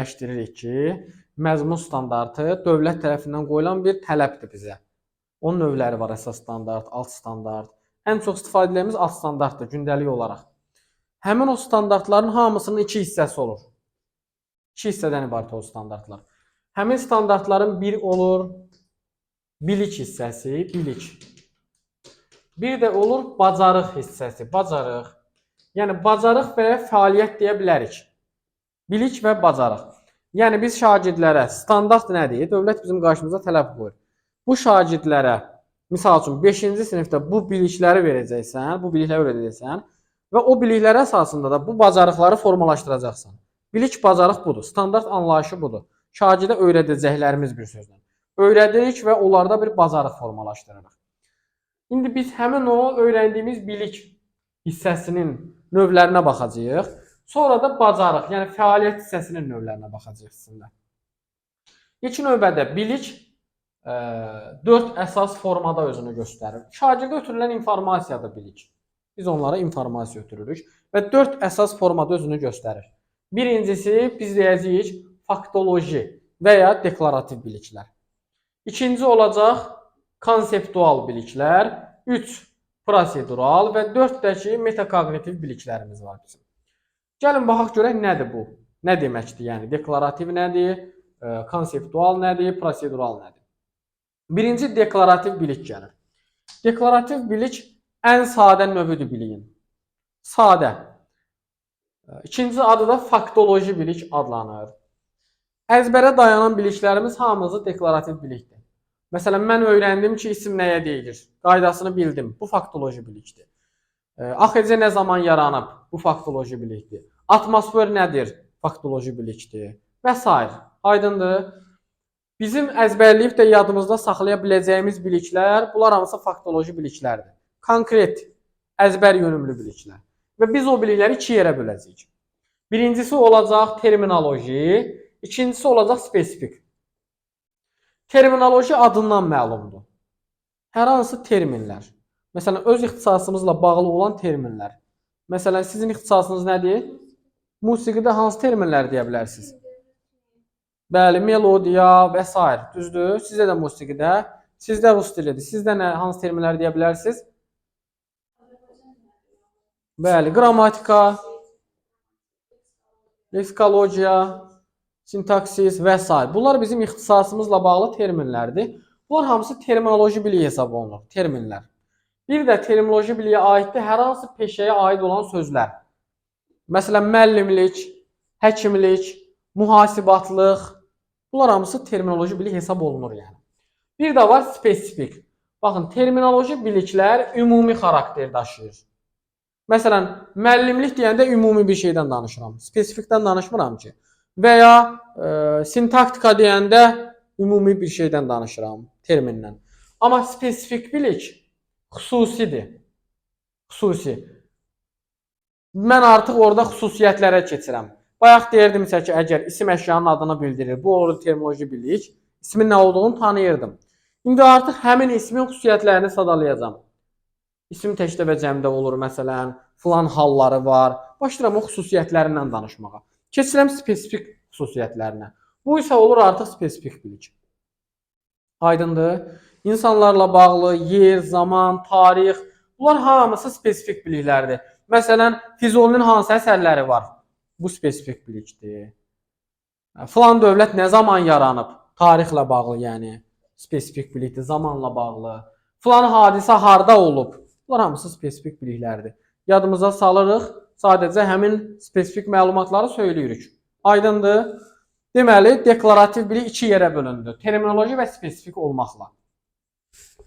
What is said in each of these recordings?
Müəyyənləşdiririk ki, məzmun standartı dövlət tərəfindən qoyulan bir tələbdir bizə. Onun növləri var, əsas standart, alt standart. Ən çox istifadə edilimiz alt standartdır gündəlik olaraq. Həmin o standartların hamısının iki hissəsi olur. İki hissədən ibarət olur standartlar. Həmin standartların bir olur bilik hissəsi, bilik. Bir də olur bacarıq hissəsi, bacarıq. Yəni bacarıq və ya fəaliyyət deyə bilərik. Bilik və bacarıq. Yəni biz şagirdlərə standart nədir? Dövlət bizim qarşımıza tələb qoyur. Bu şagirdlərə misal üçün 5-ci sinifdə bu bilikləri verəcəksən, bu bilikləri öyrədəcəksən və o biliklər əsasında da bu bacarıqları formalaşdıracaqsan. Bilik, bacarıq budur. Standart anlayışı budur. Şagirdə öyrədəcəklərimiz bir sözlə. Öyrədirik və onlarda bir bacarıq formalaşdırırıq. İndi biz həmin o öyrəndiyimiz bilik hissəsinin növlərinə baxacağıq. Sonra da bacarıq, yəni fəaliyyət hissəsinin növlərinə baxacağıq sizinlə. İlk növbədə bilik 4 əsas formada özünü göstərir. Şagirdə ötürülən informasiyadır bilik. Biz onlara informasiya ötürürük və 4 əsas formada özünü göstərir. Birincisi biz deyəcəyik faktoloji və ya deklarativ biliklər. İkinci olacaq konseptual biliklər, 3 prosedural və 4 də ki metakognitiv biliklərimiz var bizim. Gəlin baxaq görək nədir bu? Nə deməkdir? Yəni deklarativ nədir, konseptual nədir, prosedural nədir? Birinci deklarativ bilik gəlir. Deklarativ bilik ən sadə növüdür biliyin. Sadə. İkinci adı da faktoloji bilik adlanır. Əzbərə dayanan biliklərimiz hamısı deklarativ bilikdir. Məsələn, mən öyrəndim ki, isim nəyə deyilir? Qaydasını bildim. Bu faktoloji bilikdir. AXC nə zaman yaranıb? Bu faktoloji bilikdir. Atmosfer nədir? Faktoloji bilikdir. Və sair. Aydındır? Bizim əzbərləyib də yadımızda saxlaya biləcəyimiz biliklər, bunlar hamısı faktoloji biliklərdir. Konkret, əzbər yönümlü biliklər. Və biz o bilikləri iki yerə böləcəyik. Birincisi olacaq terminoloji, ikincisi olacaq spesifik. Terminoloji adından məlumdur. Hər hansı terminlər. Məsələn, öz ixtisasımızla bağlı olan terminlər. Məsələn, sizin ixtisasınız nədir? Musiqidə hansı terminlər deyə bilərsiniz? Bəli, melodiya və s. Düzdür? Sizdə də musiqidə, sizdə rus dilidir. Sizdə nə hansı terminlər deyə bilərsiniz? Bəli, qrammatika, leksikologiya, sintaksis və s. Bunlar bizim ixtisasımızla bağlı terminlərdir. Bunlar hamısı terminoloji biliyi hesab olunur, terminlər. Bir də terminoloji biliyə aiddir hər hansı peşəyə aid olan sözlər. Məsələn, müəllimlik, həkimlik, mühasibatlıq, bunlar hamısı terminoloji bilik hesab olunur yəni. Bir də var spesifik. Baxın, terminoloji biliklər ümumi xarakter daşıyır. Məsələn, müəllimlik deyəndə ümumi bir şeydən danışıram. Spesifikdən danışmıram ki. Və ya sintaktika deyəndə ümumi bir şeydən danışıram, termindən. Amma spesifik bilik xüsusidir. Xüsusi. Mən artıq orada xüsusiyyətlərə keçirəm. Bayaq deyirdim ki, əgər isim əşyanın adını bildirir, bu olur terminoloji bilik, ismin nə olduğunu tanıyırdım. İndi artıq həmin ismin xüsusiyyətlərini sadalayacağam. İsim təkdə və cəmdə olur məsələn, filan halları var. Başlayıram o xüsusiyyətlərindən danışmağa. Keçirəm spesifik xüsusiyyətlərinə. Bu isə olur artıq spesifik bilik. Aydındır? İnsanlarla bağlı yer, zaman, tarix, bunlar hamısı spesifik biliklərdir. Məsələn, Füzulinin hansı əsərləri var? Bu spesifik bilikdir. Filan dövlət nə zaman yaranıb? Tarixlə bağlı, yəni spesifik bilikdir, zamanla bağlı. Filan hadisə harda olub? Bunlar hamısı spesifik biliklərdir. Yadımıza salırıq, sadəcə həmin spesifik məlumatları söyləyirik. Aydındır? Deməli, deklarativ bilik iki yerə bölündü. Terminoloji və spesifik olmaqla.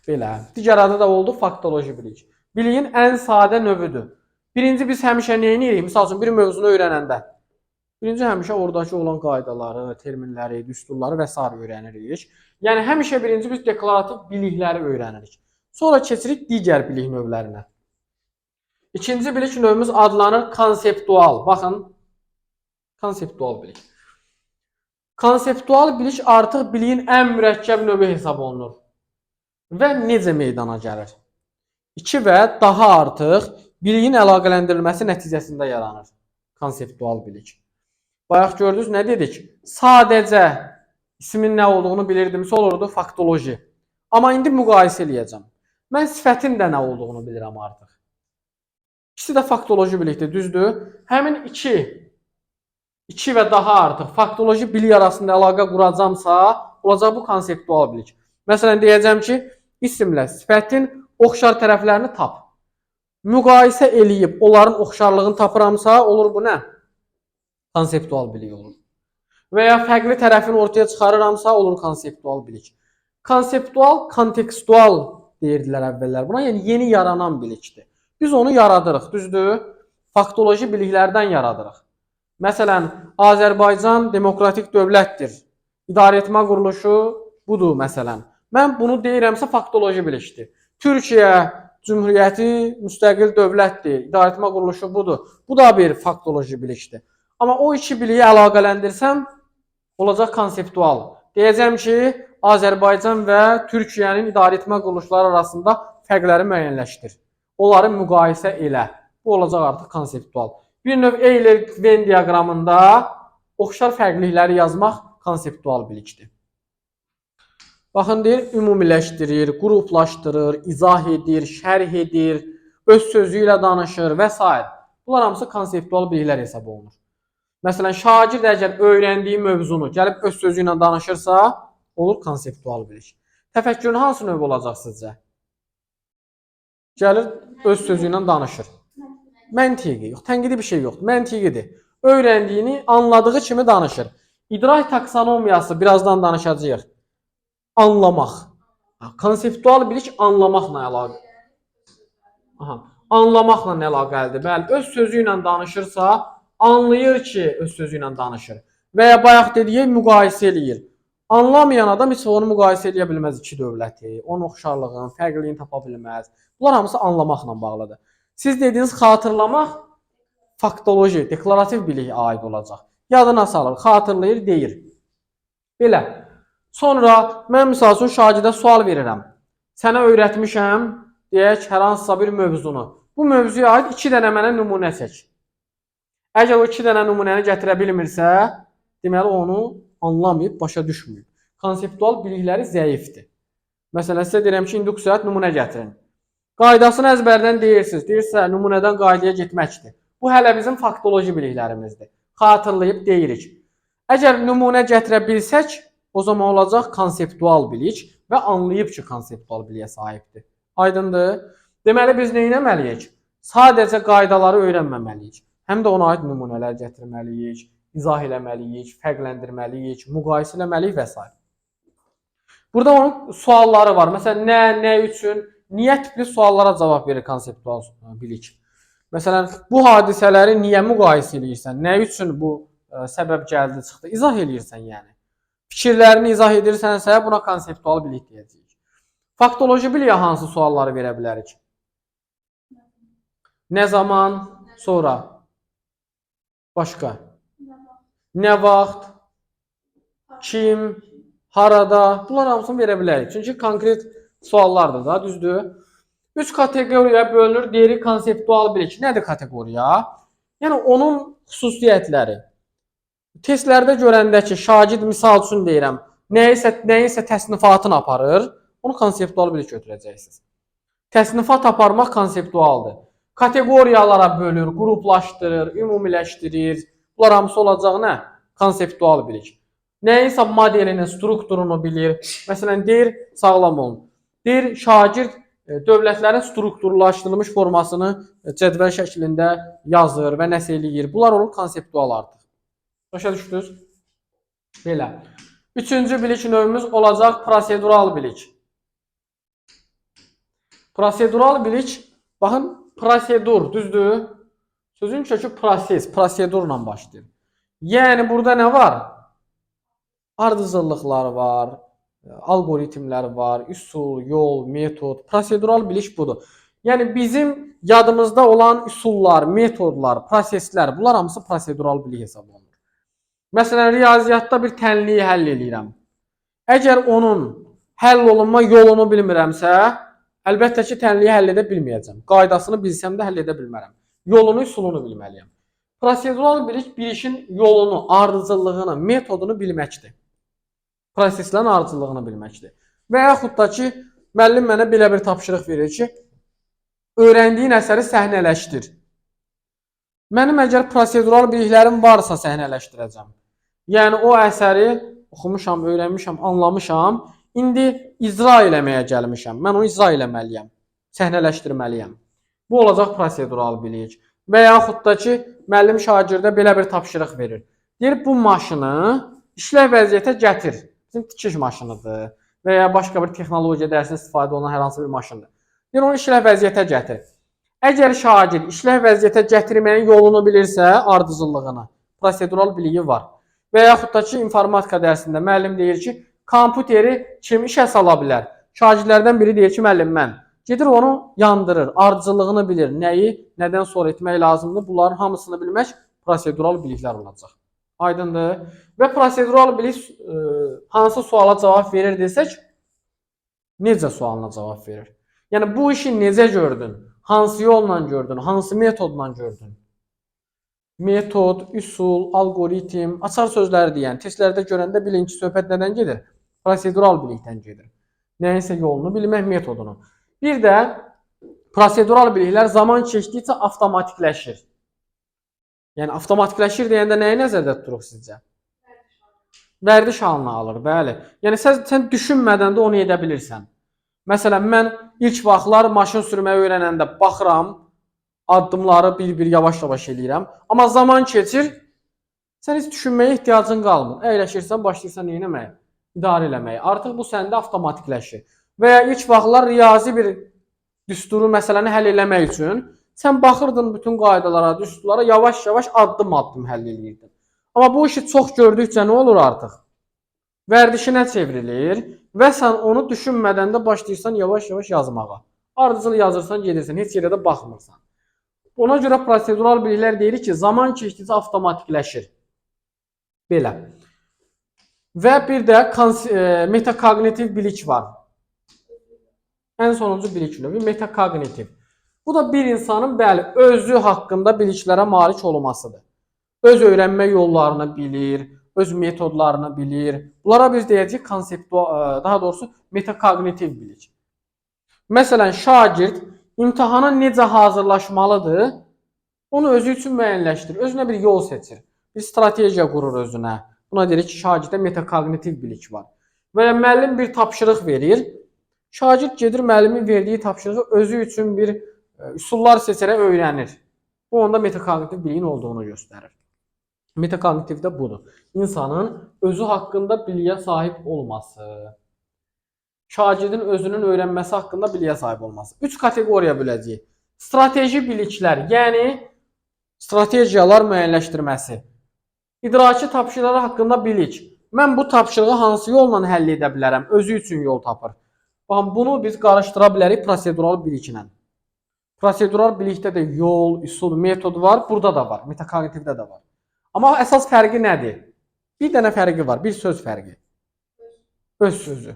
Belə. Digər adı da oldu faktoloji bilik. Biliyin ən sadə növüdür. Birinci biz həmişə nə edirik? Misal üçün bir mövzunu öyrənəndə birinci həmişə oradakı olan qaydaları, terminləri, düsturları və sair öyrənirik. Yəni həmişə birinci biz deklarativ bilikləri öyrənirik. Sonra keçirik digər bilik növlərinə. İkinci bilik növümüz adlanır konseptual. Baxın, konseptual bilik. Konseptual bilik artıq biliyin ən mürəkkəb növü hesab olunur. Və necə meydana gəlir? İki və daha artıq biliyin əlaqələndirilməsi nəticəsində yaranır konseptual bilik. Bayaq gördünüz, nə dedik? Sadəcə ismin nə olduğunu bilirdimsə olurdu faktoloji. Amma indi müqayisə eləyəcəm. Mən sifətin də nə olduğunu bilirəm artıq. İkisi də faktoloji bilikdir, düzdür? Həmin iki və daha artıq faktoloji bilik arasında əlaqə quracamsa, olacaq bu konseptual bilik. Məsələn, deyəcəm ki, isimlə sifətin oxşar tərəflərini tap. Müqayisə eləyib onların oxşarlığını tapıramsa, olur bu nə? Konseptual bilik olur. Və ya fərqli tərəfini ortaya çıxarıramsa, olur konseptual bilik. Konseptual, kontekstual deyirdilər əvvəllər buna. Yəni yeni yaranan bilikdir. Biz onu yaradırıq, düzdür? Faktoloji biliklərdən yaradırıq. Məsələn, Azərbaycan demokratik dövlətdir. İdarəetmə quruluşu budur məsələn. Mən bunu deyirəmsə faktoloji bilikdir. Türkiyə Cümhuriyyəti müstəqil dövlətdir. İdarəetmə quruluşu budur. Bu da bir faktoloji bilikdir. Amma o iki biliyi əlaqələndirsəm olacaq konseptual. Deyəcəm ki, Azərbaycan və Türkiyənin idarəetmə quruluşları arasında fərqləri müəyyənləşdir. Onları müqayisə elə. Bu olacaq artıq konseptual. Bir növ Euler-Venn diaqramında oxşar fərqlilikləri yazmaq konseptual bilikdir. Baxın, deyir, ümumiləşdirir, qruplaşdırır, izah edir, şərh edir, öz sözü ilə danışır və s. Bunlar hamısı konseptual biliklər hesab olunur. Məsələn, şagird əgər öyrəndiyi mövzunu gəlib öz sözü ilə danışırsa, olur konseptual bilik. Təfəkkürün hansı növü olacaq sizcə? Gəlir öz sözü ilə danışır. Məntiqi, yox, tənqidi bir şey yoxdur. Məntiqidir. Öyrəndiyini anladığı kimi danışır. İdrak taksonomiyası birazdan danışacağıq. Anlamaq. Konseptual bilik anlamaqla əlaqə. Aha, anlamaqla əlaqəlidir. Bəli, öz sözü ilə danışırsa, anlayır ki, öz sözü ilə danışır. Və ya bayaq dediyi müqayisə eləyir. Anlamayan adam heç onu müqayisə eləyə bilməz iki dövləti, onun oxşarlığını, fərqliliyini tapa bilməz. Bunlar hamısı anlamaqla bağlıdır. Siz dediyiniz xatırlamaq faktoloji, deklarativ biliyə aid olacaq. Yadına salır, xatırlayır, deyir. Belə. Sonra mən misal üçün şagirdə sual verirəm. Sənə öyrətmişəm, deyək, hər hansısa bir mövzunu. Bu mövzuya aid 2 dənə mənə nümunə çək. Əgər o 2 dənə nümunəni gətirə bilmirsə, deməli onu anlamayıb, başa düşməyib. Konseptual bilikləri zəifdir. Məsələn, sizə deyirəm ki, induksiyaya nümunə gətirin. Qaydasını əzbərdən deyirsiniz. Deyirsə, nümunədən qaydaya getməkdir. Bu hələ bizim faktoloji biliklərimizdir. Xatırlayıb deyirik. Əgər nümunə gətirə bilsək, o zaman olacaq konseptual bilik və anlayıb ki, konseptual biliyə sahibdir. Aydındır? Deməli, biz nə etməliyik? Sadəcə qaydaları öyrənməməliyik. Həm də ona aid nümunələr gətirməliyik, izah eləməliyik, fərqləndirməliyik, müqayisə eləməliyik və s. Burada onun sualları var. Məsələn, nə, nə üçün, niyə tipli suallara cavab verir konseptual bilik. Məsələn, bu hadisələri niyə müqayisə eləyirsən? Nə üçün bu səbəb gəldi, çıxdı? İzah eləyirsən yəni. Fikirlərini izah edirsənsə, buna konseptual bilik deyəcəyik. Faktoloji biliyə hansı sualları verə bilərik? Nə zaman, sonra, başqa? Nə vaxt, kim, harada? Bunlar hamısını verə bilərik. Çünki konkret suallardır da, düzdür? 3 kateqoriyaya bölünür. Deyirik konseptual bilik. Nədir kateqoriya? Yəni onun xüsusiyyətləri. Testlərdə görəndə ki, şagird misal üçün deyirəm, nəyisə təsnifatını aparır, onu konseptual bilik götürəcəksiniz. Təsnifat aparmaq konseptualdır. Kateqoriyalara bölür, qruplaşdırır, ümumiləşdirir. Bunlar hamısı olacaq nə? Konseptual bilik. Nəyinsə modelini, strukturunu bilir. Məsələn, deyir, sağlam olun. Deyir, şagird dövlətlərin strukturlaşdırılmış formasını cədvəl şəklində yazır və nəsə eləyir. Bunlar olur konseptual artıq. Başa düşdünüz? Belə. Üçüncü bilik növümüz olacaq prosedural bilik. Prosedural bilik, baxın, prosedur, düzdür? Sözün kökü proses, prosedurla başlayır. Yəni burada nə var? Ardıcıllıqlar var, alqoritmlər var, üsul, yol, metod. Prosedural bilik budur. Yəni bizim yadımızda olan üsullar, metodlar, proseslər, bunlar hamısı prosedural bilik hesab olunur. Məsələn, riyaziyyatda bir tənliyi həll eləyirəm. Əgər onun həll olunma yolunu bilmirəmsə, əlbəttə ki, tənliyi həll edə bilməyəcəm. Qaydasını bilsəm də həll edə bilmərəm. Yolunu, üsulunu bilməliyəm. Prosedural bilik bir işin yolunu, ardıcıllığını, metodunu bilməkdir. Proseslərin ardıcıllığını bilməkdir. Və yaxud da ki, müəllim mənə belə bir tapşırıq verir ki, öyrəndiyin əsəri səhnələşdir. Mənim əgər prosedural biliklərim varsa səhnələşdirəcəm. Yəni o əsəri oxumuşam, öyrənmişəm, anlamışam. İndi icra eləməyə gəlmişəm. Mən onu icra eləməliyəm, səhnələşdirməliyəm. Bu olacaq prosedural bilik. Və yaxud da ki, müəllim şagirdə belə bir tapşırıq verir. Deyir, bu maşını işlək vəziyyətə gətir. Bizim tikiş maşınıdır və ya başqa bir texnologiya dərsində istifadə olunan hər hansı bir maşındır. Deyir, onu işlək vəziyyətə gətir. Əgər şagird işlək vəziyyətə gətirməyin yolunu bilirsə, ardıcıllığını, prosedural biliyi var. Və yaxud da ki, informatika dərsində müəllim deyir ki, kompüteri kim işə sala bilər? Şagirdlərdən biri deyir ki, müəllim mən. Gedir onu yandırır, ardıcıllığını bilir, nəyi, nədən sonra etmək lazımdır. Bunların hamısını bilmək prosedural biliklər olacaq. Aydındır? Və prosedural bilik hansı suala cavab verir desək, necə sualına cavab verir? Yəni bu işi necə gördün? Hansı yolla gördün? Hansı metodla gördün? Metod, üsul, alqoritm, açar sözləri deyən, testlərdə görəndə bilin ki, söhbət nədən gedir? Prosedural bilikdən gedir. Nəyinsə yolunu bilmək, metodunu. Bir də prosedural biliklər zaman keçdikcə avtomatikləşir. Yəni avtomatikləşir deyəndə nəyi nəzərdə tuturuq sizcə? Vərdiş halını alır, bəli. Yəni sən düşünmədən də onu edə bilirsən. Məsələn, mən ilk vaxtlar maşın sürməyi öyrənəndə baxıram, addımları bir-bir yavaş-yavaş eləyirəm. Amma zaman keçir, sən heç düşünməyə ehtiyacın qalmır. Əyləşirsən, başlayırsan nə etməyə? İdarə eləməyə. Artıq bu səndə avtomatikləşir. Və ya ilk vaxtlar riyazi bir düsturu, məsələni həll eləmək üçün sən baxırdın bütün qaydalara, düsturlara, yavaş-yavaş addım-addım həll eləyirdin. Amma bu işi çox gördükcə nə olur artıq? Vərdişinə çevrilir və sən onu düşünmədən də başlayırsan yavaş-yavaş yazmağa. Ardıcıl yazırsan, gedirsən, heç yerə də baxmırsan. Ona görə prosedural biliklər deyirik ki, zaman keçdikcə avtomatikləşir. Belə. Və bir də metakognitiv bilik var. Ən sonuncu bilik növü metakognitiv. Bu da bir insanın, bəli, özü haqqında biliklərə malik olmasıdır. Öz öyrənmə yollarını bilir, öz metodlarını bilir. Bunlara biz deyəcəyik konseptual, daha doğrusu metakognitiv bilik. Məsələn, şagird imtahana necə hazırlaşmalıdır, onu özü üçün müəyyənləşdirir, özünə bir yol seçir, bir strategiya qurur özünə. Buna deyirik ki, şagirdə metakognitiv bilik var. Və ya müəllim bir tapşırıq verir, şagird gedir müəllimin verdiyi tapşırığı özü üçün bir üsullar seçərək öyrənir. Bu onda metakognitiv biliyin olduğunu göstərir. Metakognitiv də budur. İnsanın özü haqqında biliyə sahib olması. Şagirdin özünün öyrənməsi haqqında biliyə sahib olması. 3 kateqoriya böləcəyik. Strateji biliklər, yəni strategiyalar müəyyənləşdirməsi. İdraki tapşırıqlar haqqında bilik. Mən bu tapşırığı hansı yolla həll edə bilərəm? Özü üçün yol tapır. Baxın, bunu biz qarışdıra bilərik prosedural biliklə. Prosedural bilikdə də yol, üsul, metod var, burada da var, metakognitivdə də var. Amma əsas fərqi nədir? Bir dənə fərqi var, bir söz fərqi. Öz sözü.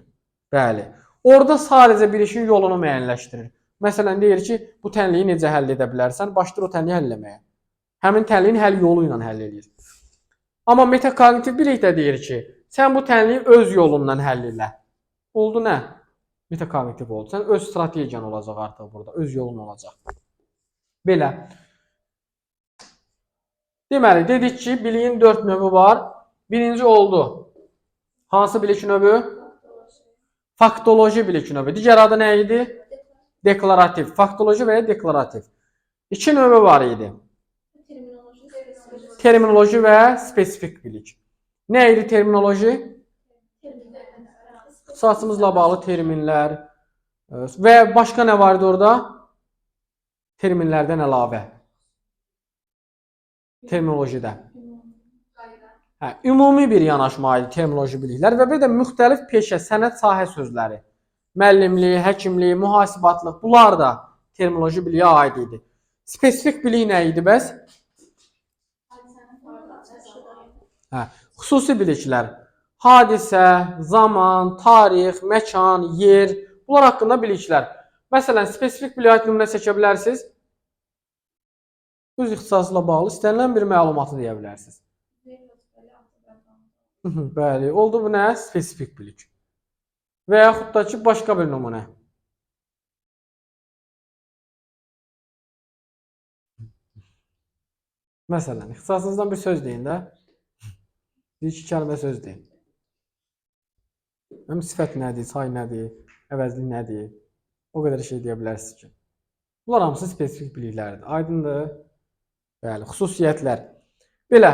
Bəli. Orada sadəcə bir işin yolunu müəyyənləşdirir. Məsələn, deyir ki, bu tənliyi necə həll edə bilərsən? Başlayır o tənliyi həll eləməyə. Həmin tənliyin həll yolu ilə həll eləyir. Amma metakognitiv bilikdə deyir ki, sən bu tənliyi öz yolundan həll elə. Oldu nə? Metakognitiv oldu. Sən öz strategiyan olacaq artıq burada, öz yolun olacaq. Belə. Deməli, dedik ki, biliyin 4 növü var. Birinci oldu. Hansı bilik növü? Faktoloji bilik növü. Digər adı nə idi? Deklarativ. Faktoloji və ya deklarativ. 2 növü var idi. Terminoloji və spesifik bilik. Nə idi terminoloji? İxtisasımızla bağlı terminlər və başqa nə var idi orada? Terminlərdən əlavə. Terminolojidə. Hə, ümumi bir yanaşma idi terminoloji biliklər və bir də müxtəlif peşə, sənət sahə sözləri. Müəllimlik, həkimlik, mühasibatlıq, bunlar da terminoloji biliyə aid idi. Spesifik bilik nə idi bəs? Hə, xüsusi biliklər. Hadisə, zaman, tarix, məkan, yer, bunlar haqqında biliklər. Məsələn, spesifik biliyə aid nümunə çəkə bilərsiniz. Öz ixtisasla bağlı istənilən bir məlumatı deyə bilərsiniz. Bəli, oldu bu nə? Spesifik bilik. Və yaxud da ki, başqa bir nümunə. Məsələn, ixtisasınızdan bir söz deyin də. Bir iki kəlmə söz deyin. Həm sifət nədir, say nədir, əvəzlik nədir? O qədər şey deyə bilərsiniz ki. Bunlar hamısı spesifik biliklərdir. Aydındır? Bəli, xüsusiyyətlər. Belə.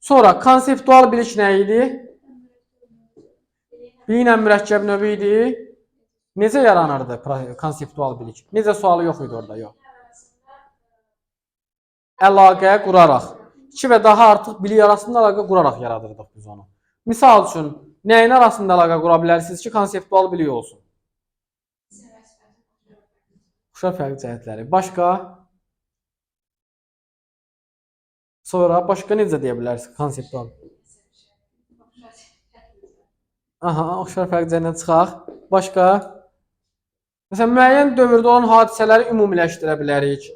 Sonra konseptual bilik nə idi? Biliklə mürəkkəb növü idi. Necə yaranırdı konseptual bilik? Necə sualı yox idi orada, yox. Əlaqə quraraq. İki və daha artıq bilik arasında əlaqə quraraq yaradırdıq biz onu. Misal üçün, nəyin arasında əlaqə qura bilərsiniz ki, konseptual bilik olsun? Oxşar fərqli cəhətləri. Başqa? Sonra başqa necə deyə bilərsiniz konseptual? Aha, oxşar fərqli cəhətdən çıxaq. Başqa? Məsələn, müəyyən dövrdə olan hadisələri ümumiləşdirə bilərik,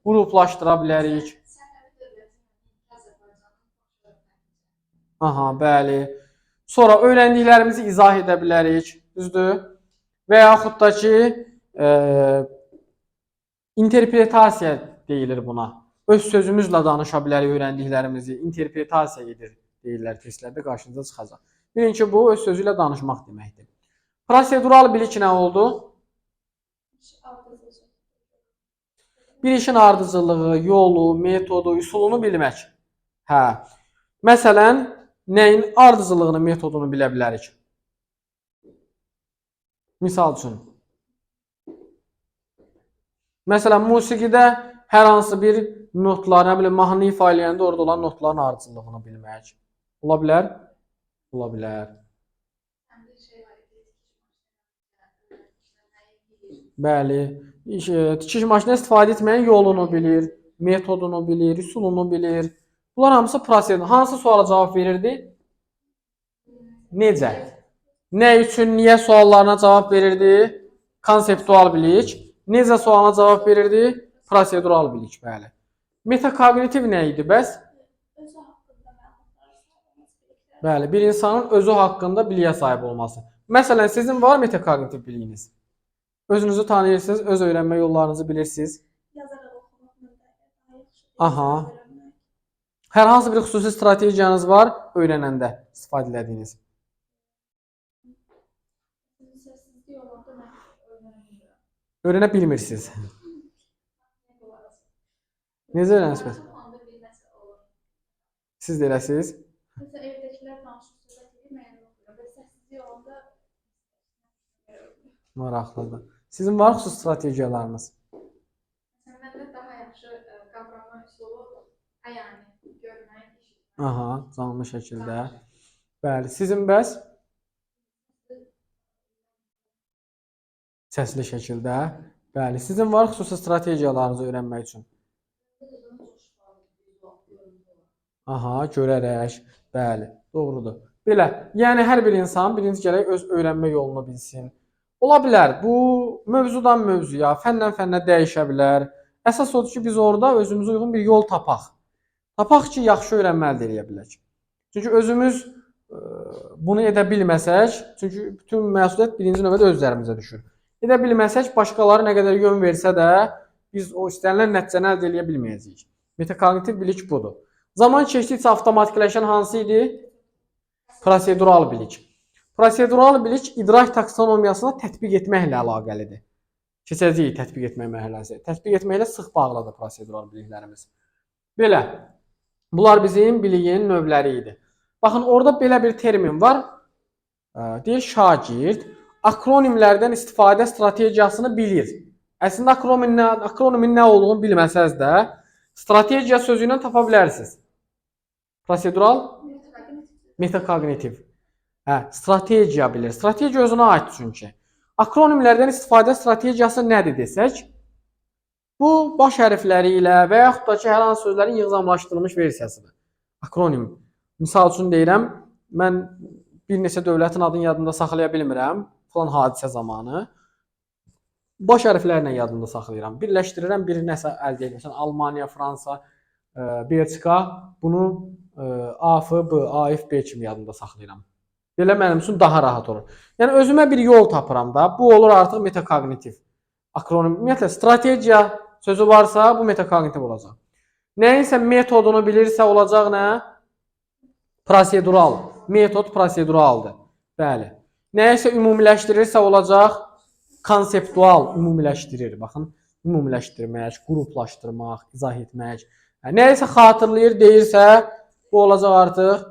qruplaşdıra bilərik. Aha, bəli. Sonra öyrəndiklərimizi izah edə bilərik, düzdür? Və yaxud da ki, interpretasiya deyilir buna. Öz sözümüzlə danışa bilərik öyrəndiklərimizi, interpretasiya edir deyirlər testlərdə qarşınıza çıxacaq. Bilin ki, bu öz sözü ilə danışmaq deməkdir. Prosedural bilik nə oldu? Bir işin ardıcıllığı, yolu, metodu, üsulunu bilmək. Hə. Məsələn, nəyin ardıcıllığını, metodunu bilə bilərik? Misal üçün. Məsələn, musiqidə hər hansı bir notlar, nə bilim, mahnı ifa eləyəndə orada olan notların ardıcıllığını bilmək. Ola bilər? Ola bilər. Bəli. Tikiş maşını istifadə etməyin yolunu bilir, metodunu bilir, üsulunu bilir. Bunlar hamısı prosedur. Hansı suala cavab verirdi? Necə? Nə üçün, niyə suallarına cavab verirdi? Konseptual bilik. Necə sualına cavab verirdi? Prosedural bilik, bəli. Metakognitiv nə idi bəs? Bəli, bir insanın özü haqqında biliyə sahib olması. Məsələn, sizin var metakognitiv biliyiniz? Özünüzü tanıyırsınız, öz öyrənmə yollarınızı bilirsiniz. Aha. Hər hansı bir xüsusi strategiyanız var öyrənəndə istifadə elədiyiniz? Öyrənə bilmirsiniz. Necə öyrənirsiniz? Siz də eləsiniz? Məsələn, evdəkilər danışır, söhbət edir, mən oxuyuram. Və səssizlik olanda maraqlıdır. Sizin var xüsusi strategiyalarınız? Məsələn, məndə daha yaxşı qavrama üsulu əyani görmək, eşitmək. Aha, canlı şəkildə. Bəli, sizin bəs? Səsli şəkildə. Bəli, sizin var xüsusi strategiyalarınızı öyrənmək üçün? Aha, görərək. Bəli, doğrudur. Belə, yəni hər bir insan birinci gərək öz öyrənmə yolunu bilsin. Ola bilər, bu mövzudan mövzuya, fəndən fənnə dəyişə bilər. Əsas odur ki, biz orada özümüzə uyğun bir yol tapaq. Tapaq ki, yaxşı öyrənmə əldə eləyə bilək. Çünki özümüz bunu edə bilməsək, çünki bütün məsuliyyət birinci növbədə öz üzərimizə düşür. Edə bilməsək, başqaları nə qədər yön versə də, biz o istənilən nəticəni əldə eləyə bilməyəcəyik. Metakognitiv bilik budur. Zaman keçdikcə avtomatikləşən hansı idi? Prosedural bilik. Prosedural bilik idrak taksonomiyasına tətbiq etməklə əlaqəlidir. Keçəcəyik tətbiq etmək mərhələsi. Tətbiq etməklə sıx bağlıdır prosedural biliklərimiz. Belə, bunlar bizim biliyin növləri idi. Baxın, orada belə bir termin var. Deyir, şagird akronimlərdən istifadə strategiyasını bilir. Əslində, akronimin nə olduğunu bilməsəz də, strategiya sözü ilə tapa bilərsiniz. Prosedural? Metakognitiv. Hə, strategiya bilir. Strategiya özünə aid çünki. Akronimlərdən istifadə strategiyası nədir desək, bu baş hərfləri ilə və yaxud da ki, hər hansı sözlərin yığcamlaşdırılmış versiyasıdır. Akronim. Misal üçün deyirəm, mən bir neçə dövlətin adını yadımda saxlaya bilmirəm, filan hadisə zamanı. Baş hərflərlə yadımda saxlayıram. Birləşdirirəm, bir nəsə əldə edirəm. Məsələn, Almaniya, Fransa. Belçika, bunu A, F, B, A, F, B kimi yadımda saxlayıram. Belə mənim üçün daha rahat olur. Yəni özümə bir yol tapıram da. Bu olur artıq metakognitiv. Akronim. Ümumiyyətlə strategiya sözü varsa bu metakognitiv olacaq. Nəyinsə metodunu bilirsə olacaq nə? Prosedural. Metod proseduraldır. Bəli. Nəyisə ümumiləşdirirsə olacaq konseptual, ümumiləşdirir. Baxın, ümumiləşdirmək, qruplaşdırmaq, izah etmək. Nəyisə xatırlayır deyirsə, bu olacaq artıq